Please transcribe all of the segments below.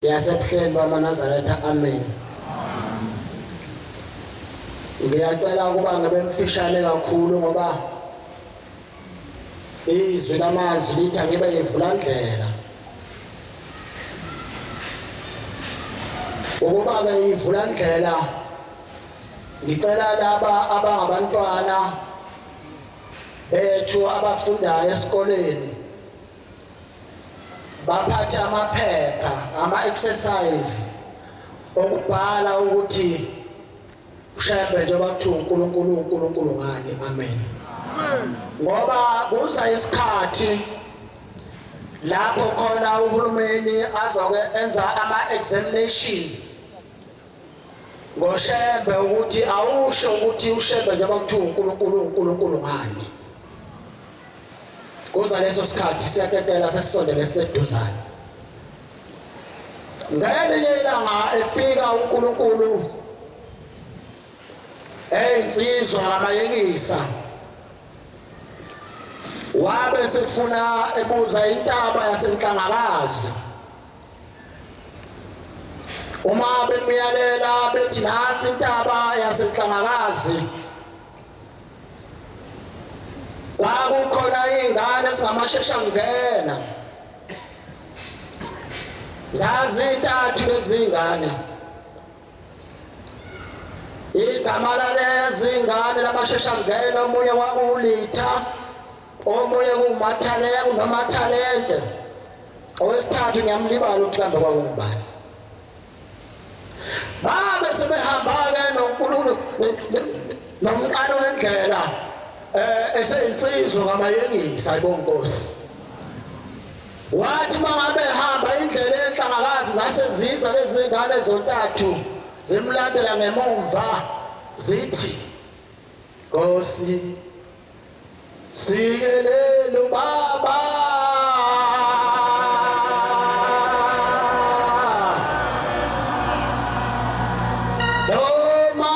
Yasebuhleni bamaNazaretha, amen. Ngiyacela ukuba ngibe mfishane kakhulu ngoba izwi lamazwi lithi angibe yivulandlela. Ukuba-ke yivulandlela, ngicela laba abangabantwana bethu abafundayo esikoleni baphathe amaphepha ama-exercise okubhala ukuthi uShembe njengoba kuthiwa uNkulunkulu uNkulunkulu ngani. Amen. Ngoba kuza isikhathi lapho khona uhulumeni azoke enza ama-examination ngoShembe ukuthi awusho ukuthi uShembe njengoba kuthiwa uNkulunkulu uNkulunkulu ngani. Kuza leso sikhathi siyatetela sesisondele seduzane. Ngelinye ilanga efika uNkulunkulu eyinsizwa kaMayekisa wabe sefuna ebuza intaba yaseNhlangakazi. Uma bemyalela bethi nansi intaba yaseNhlangakazi, kwakukhona iy'ngane ezingamashesha ngena, zazintathu lezi ngane. Igama lalezi ngane lamashesha ngena, omunye kwakuwulitha, omunye kuwunomathalente, owesithathu ngiyamlibala ukuthi kambe kwakungubani. Babe sebehamba-ke noNkulunkulu nomqalo wendlela eseyinsizwa kaMayekisa ayibonkosi. Wathi mangabe ehamba indlela enhlangakazi zase ziza lezi ngane zontathu zimlandela ngemumva zithi Nkosi sikelele ubaba. Noma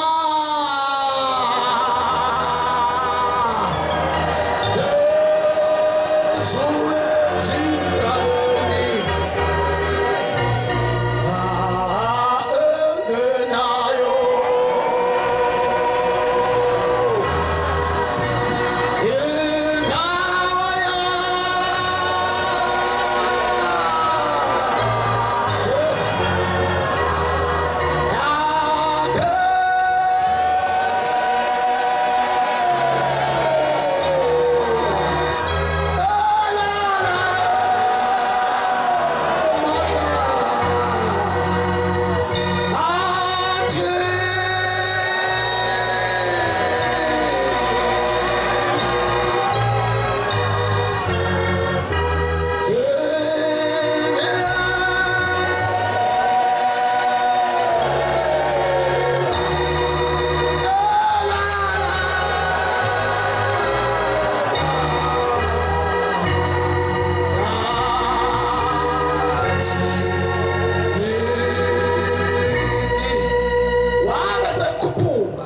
Wabe sekukhuphuka,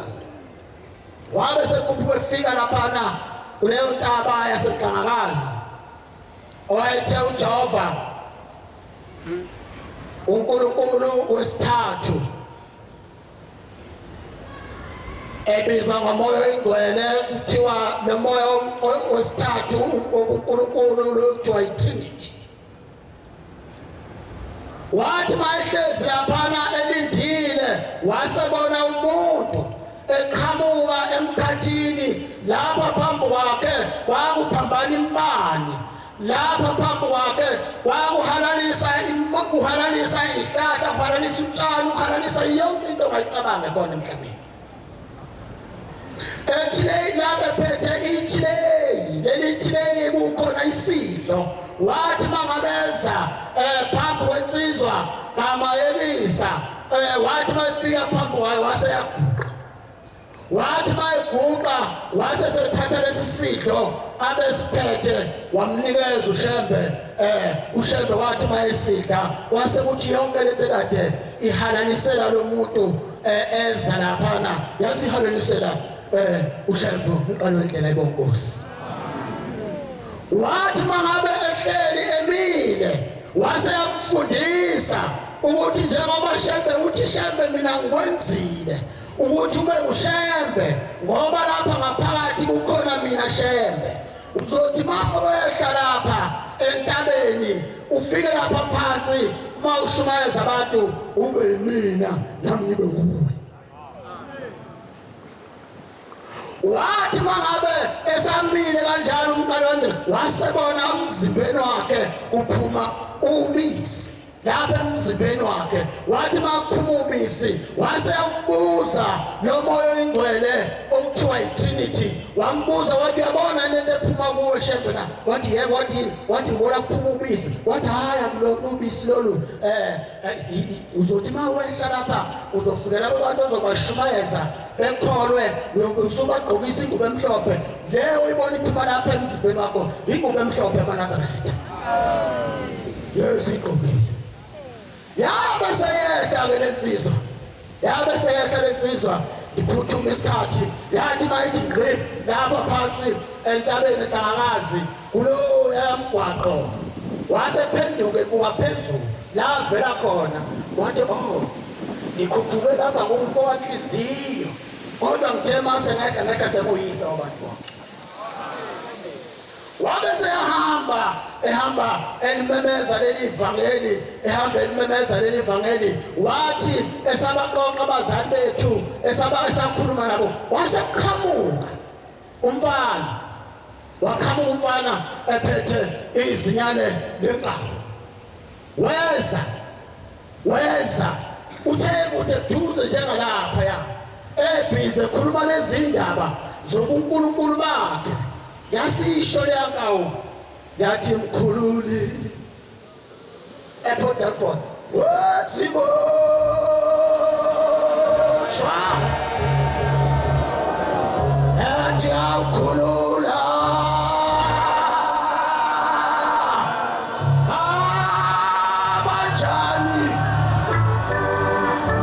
wabe sekukhuphuka efika laphana kuleyo ntaba yaseNhlangakazi owayethe uJehova uNkulunkulu wesithathu ebizwa ngomoya oyingcwele, kuthiwa lo moya wesithathu wobuNkulunkulu kuthiwa yi-Trinity. Wathi mayehlezi laphana elindile, wasebona umuntu eqhamuka emkhathini lapha phambi kwakhe kwakuphambana imibani, lapha phambi kwakhe kwakuhalalisa kuhalalisa izihlahla, kuhalalisa utshani, kuhalalisa yonke into ongayicabanga khona emhlabeni. Ethileyi lapha ephethe ithileyi, leli thileyi kukhona isidlo. Wathi mangabeza phambi kwensizwa kaMayelisa, wathi mayefika phambi kwayo wase yaguqa. Wathi mayiguqa wase sethatha lesi sidlo abesiphethe wamnikeza uShembe. UShembe wathi mayesidla wase kuthi yonke lento kade ihalalisela lo muntu eza laphana yasihalalisela uShembe umqalo wendlela ibonkosi. Wathi mangabe ehleli emile wase yamfundisa. Ukuthi njengoba Shembe uthi Shembe mina ngikwenzile ukuthi ube uShembe ngoba lapha ngaphakathi kukhona mina Shembe. Uzothi mawehla lapha entabeni ufike lapha phansi uma ushumayeza abantu ube yimina nami ngibe wuwe. Wathi mangabe esamile kanjalo umqalo wendlela wasebona umzimbeni wakhe uphuma ubisi lapha emzimbeni wakhe. Wathi makuphuma ubisi wase yambuza lo moya oyingcwele okuthiwa yi-Trinity, wambuza wathi uyabona lento ephuma kuwe Shembe na? Wathi yebo. Wathi yini? Wathi ngibona kuphuma ubisi. Wathi hhayi akulona ubisi lolu, uzothi uma wehla lapha uzofika labo bantu ozobashumayeza bekholwe, usubagqokisa ingubo emhlophe leyo uyibona iphuma lapha emzimbeni wakho, ingubo emhlophe yamaNazaretha. Yes, igqokile. Yabe seyehla-ke le nsizwa, yabe seyehla le nsizwa iphuthuma isikhathi, yathi mayithi ngqi lapha phansi entabeni eNhlangakazi kuloya mgwaqo, wasephenduka ebuka phezulu la avela khona, wathi oh ngikhuphuke lapha ngumfo wanhliziyo, kodwa ngithe mase ngehla ngehla sekuyisa wabantu bonke. Wabe seyahamba ehamba elimemeza leli vangeli, ehamba elimemeza leli vangeli. Wathi esabaqoqa abazali bethu, esaba esakhuluma nabo, waseqhamuka umfana, waqhamuka umfana ephethe izinyane lenkawu. Weza weza uthe kude duze njengalapha ya ebhize khuluma lezindaba zobuNkulunkulu bakhe. Yasisho leyankawu yathi mkhululi ePort Elford wesiboshwa yathi awukhulula abanjani,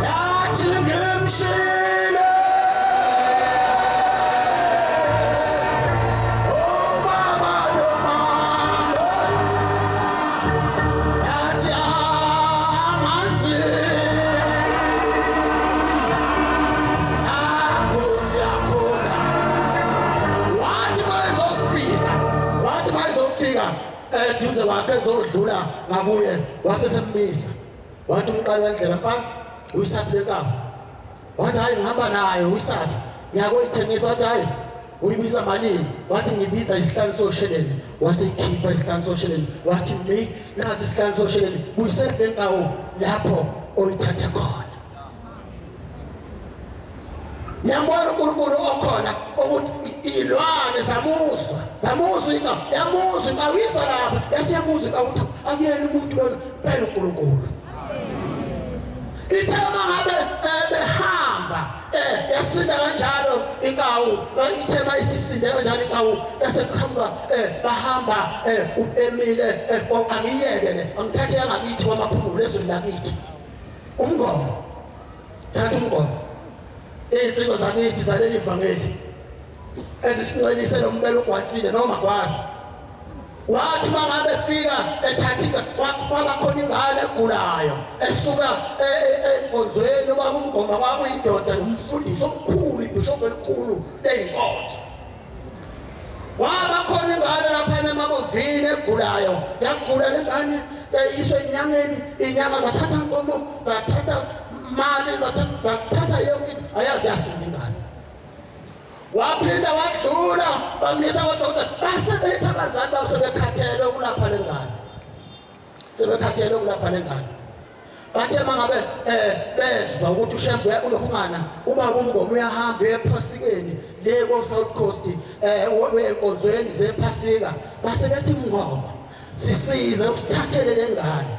yathi ngimshile ubaba nomama, yathi angazi lapho siyakhona. Wathi mayezofika, wathi mayezofika eduze kwakhe ezodlula ngakuye, wasesemmisa wathi umqali wendlela, mfana uyisaphi le nkawu? Wathi hayi ngihamba nayo. Uyisaphi? Ngiyakoyithengisa. Wathi hayi uyibiza malini? Wathi ngibiza isihlanu sosheleni. Waseyikhipha isihlanu sosheleni, wathi mi nasi isihlanu sosheleni, buyisele le nkawu lapho oyithathe khona. Ngiyambona uNkulunkulu okhona ukuthi iy'lwane zamuzwa, zamuzwa inkawu, yamuzwa inkawu iza lapha, yasiyamuzwa inkawu ukuthi akuyena umuntu lona, impela uNkulunkulu. Ithe uma ngabe behamba yasinda kanjalo inkawu, ithe uma isisinde kanjalo inkawu yaseqhamuka bahamba emile angiyeke le, angithathe yangakithi kwamaphumulo ezweni lakithi umngoma, thatha umngoma iy'nsizwa zakithi zaleli vangeli ezisincelise lo mbele ugwansile noma gwazi. Wathi uma ngabe efika ethatha kwaba khona ingane egulayo esuka enkonzweni, ubaba umngoma kwakuyindoda umfundisi omkhulu, ibhishobhi elikhulu ley'nkonzo. Waba khona ingane laphana emabovini egulayo, yagula le ngane yayiswa enyangeni, inyanga zathatha nkomo, zathatha mali, zathatha yonke into, ayazi yasinda ingane. Waphinda wadlula bamisa kwadokotela, base bethi abazali babo sebekhathele ukulapha le ngane, sebekhathele ukulapha le ngane. Bathe uma ngabe bezwa ukuthi uShembe ulokhungana ubaba umngoma uyahamba uye ePhasikeni le ko-South Coast enkonzweni zePhasika, base bethi mngoma sisize usithathele le ngane,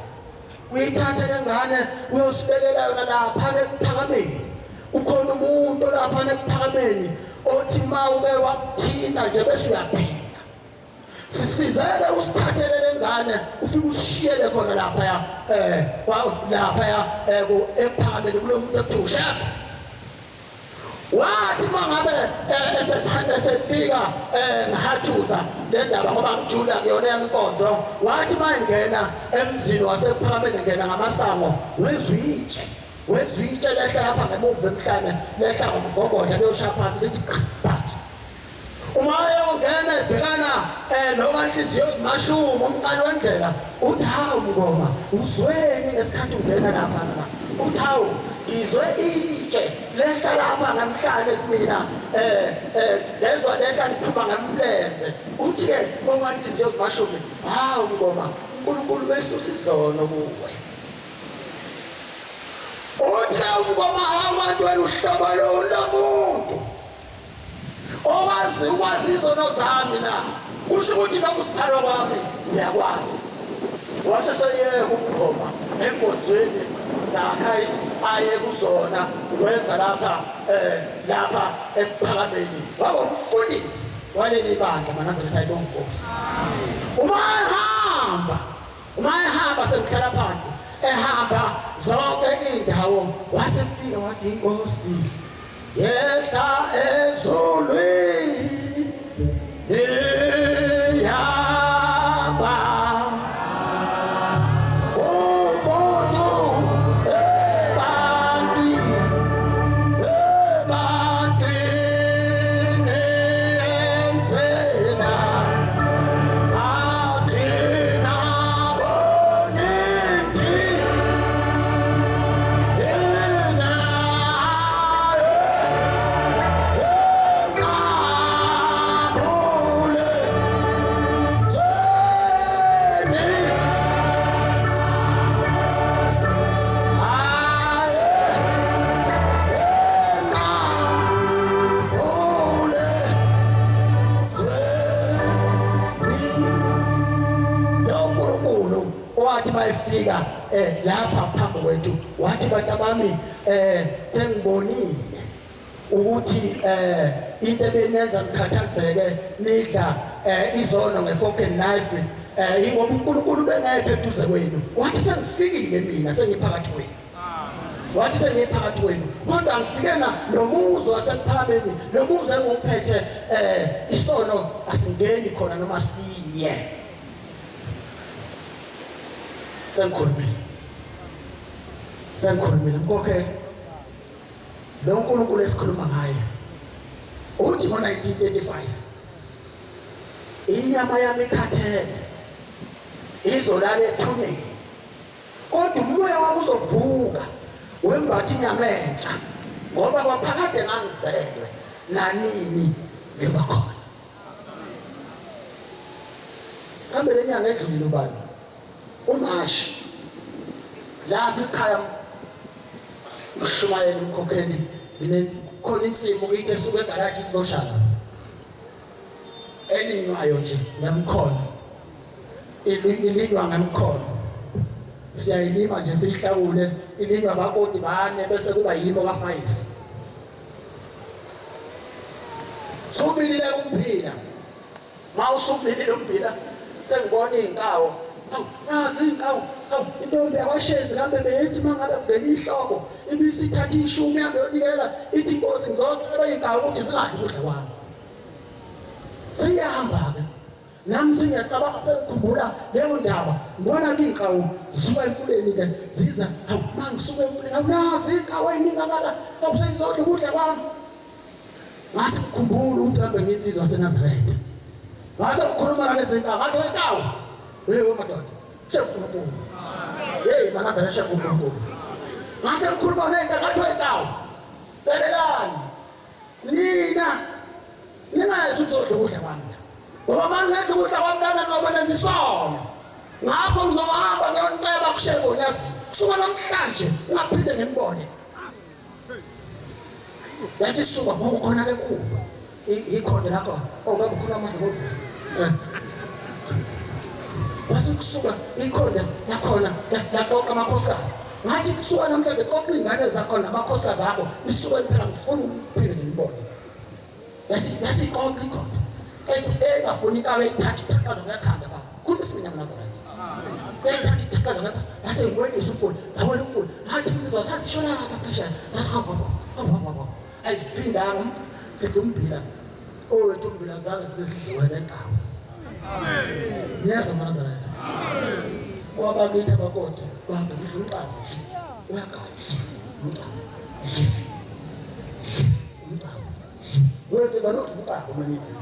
uyithathe le ngane uyosibekela yona lapha ekuphakameni. Ukhona umuntu lapha ekuphakameni othi uma uke wakuthinta nje bese uyaphila. Sisizeke usithathele le ngane ufike usishiyele khona laphaya laphaya ekuphakameni kulo muntu ekuthiwa uShembe. Wathi mangabe eh, esefika eh, ngihathuza le ndaba ngoba ngijula kuyona yami inkonzo, wathi mayingena emzini waseKuphakameni ngena ngamasango wezwa itshe, wezwa itshe lehla lapha ngemuva emhlane, lehla ngomgogodla liyoshaya phansi lithi phansi. Uma eyongena ebhekana eh nokanhliziyo zimashumi umqali wendlela uthi hawu ngoma uzweni ngesikhathi ungena lapha na uthi hawu ngizwe itshe lehla lapha ngemhlane kumina eh eh lezwa lehla liphuma ngemlenze uthi ke okanhliziyo zimashumi hawu ngoma uNkulunkulu besusa izono kuwe uthi ngoma hawu bantu wena uhlobo lomuntu Owazi ukwazi izono zami na? Kusho ukuthi nokuzalwa kwami uyakwazi. Wase seyeka ukugqoma enkonzweni zakhe aye kuzona wenza lapha eh lapha ekuphakameni wangumfundisi waleli bandla manazaretha ayibonga inkosi. Uma ehamba uma ehamba sekuhlala phansi ehamba zonke indawo wasefika wathi inkosi yehla ezulwini iyaba umuntu ebantwini ebantwini enzena athina bonithi ina Wathi mayefika eh lapha phambi kwethu wathi bantabami eh sengibonile ukuthi eh into ebenenza nikhathazeke nidla eh izono ngefork and knife eh ingoba uNkulunkulu bengekho eduze kwenu wathi sengifikile mina sengiphakathi kwenu wathi sengiphakathi kwenu kodwa ngifike na nomuzi wasekuphakameni nomuzi engiwuphethe eh isono asingeni khona noma sinye sengikhulumile sengikhulumile mkhokheli lo nkulunkulu esikhuluma ngaye uthi ngo-1935 inyama yami ikhathele izolala ethuneni kodwa umoya wami uzovuka wembatha inyama entsha ngoba kwaphakade ngangizelwe nanini ngiyoba khona kambe le nyanga edlulile ubani umashi lapha ekhaya ushumayela umkhokheli khona insimu kithi esuke egaraji izoshaya elinywayo nje ngemkhono ilinywa ngemkhono siyayilima nje siyihlawule ilinywa abakoti bane bese kuba yimo ka-five sumilile umphila Ma usumilile ummbila sengibona iy'nkawu. Hawu, nazi iy'nkawu. Hawu, intombi yakwashezi kambe beyithi uma ngabe kungena ihlobo ibisithatha ishumi ihambe yonikela ithi inkosi ngizocela iy'nkawu ukuthi zingadli ukudla kwami. Sengiyahamba-ke nami sengiyacabanga sengikhumbula leyo ndaba ngibona-ke iy'nkawu zisuka emfuleni-ke ziza hawu ma ngisuka emfuleni hawu nazi iy'nkawu ey'ningi kangaka hawu sezizodla ukudla kwami Ngase ngikhumbula ukuthi kambe ngiyinsizwa yaseNazaretha. Ngase ngikhuluma nalezi nkawu, ngathi wenkawu, hey wemadoda, shef uNkulunkulu. Hey maNazaretha shef uNkulunkulu. Ngase ngikhuluma ney'nkawu, ngathi wenkawu, lalelani, nina ningayezi ukuzodla ukudla kwami la. Ngoba uma ngingedla ukudla kwami lana ngoba nenza isono. Ngakho ngizohamba ngiyoniceba kushebo nyazi. Kusuka namhlanje ungaphinde nginibone. Yasisuka kwakukhona kenkulu ikhonde lakhona oh kwakukhona amandla kokuvula eh. Kwase kusuka ikhonde lakhona laqoqa amakhosikazi ngathi kusuka namhlanje qoqa iy'ngane zakhona namakhosikazi akho isuke phela ngifuna ukuphinde ngibone yasiqoqa ikhona engafuni inkabe ithatha ithaqaza ngekhanda baba khuluma isimina mnazaretha eyithatha ithaqaza ngekhanda yase ngiwelisa umfula zawela umfula ngathi insizwa zazisho lapha phesheya zathi hawu hawu hawu hawu Ayiphindanga sidla ummbila owethu ummbila zange sidliwe nendawo. Niyazwa manazaretha. Wabakithi abakoti bahamba ngidla umcamo uyagaya umcamo umcamo wethu kanodla umcamo manithi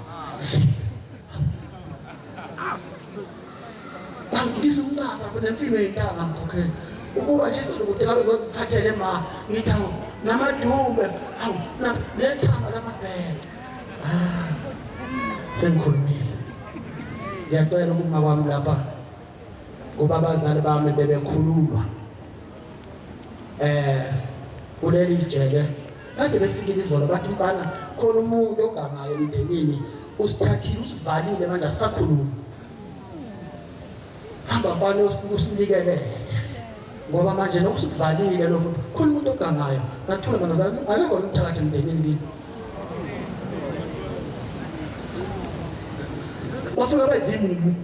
bangidla umcamo nemfino yentanga mkhokheli ukuba nje izokude ngabe ngiphathele ma ngithi awu namadube awu nethanga lamabhele. Ah, sengikhulumile. Ngiyacela ukuma kwami lapha kuba abazali bami bebekhululwa kuleli jele kade befikile izolo bathi mfana khona umuntu ogangayo emndenini usithathile usivalile manje asisakhulumi. Hamba mfana ufike usinikelele ngoba manje nokusivalile lo muntu khona umuntu ogangayo. Ngathula mina akekho umthakathi emndenini kimi. Bafika bezimumu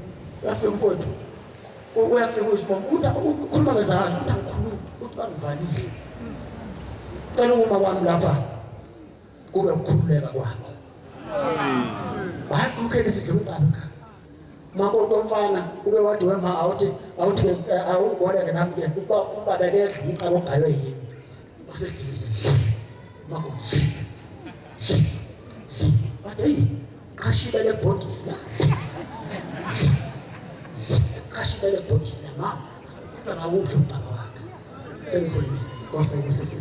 uyafika umfowethu uyafika usibonga uthi ukhuluma ngezandla uthi angikhulumi uthi bangivalile. Cela ukuma kwami lapha kube ukukhululeka kwabo. Hayi kukhela isidlo umcaba makoti omfana uke wathi wema awuthi awuthi awungiboleke nami ke ukuba ubaba kedla umcaba ogaywe yini usedlivize makoti wathi hey qashibe le bhodisi la qashibe le bhodisi la mama kodwa ngawudla umcaba wakhe. Sengikhulumile Nkosi ayibusise.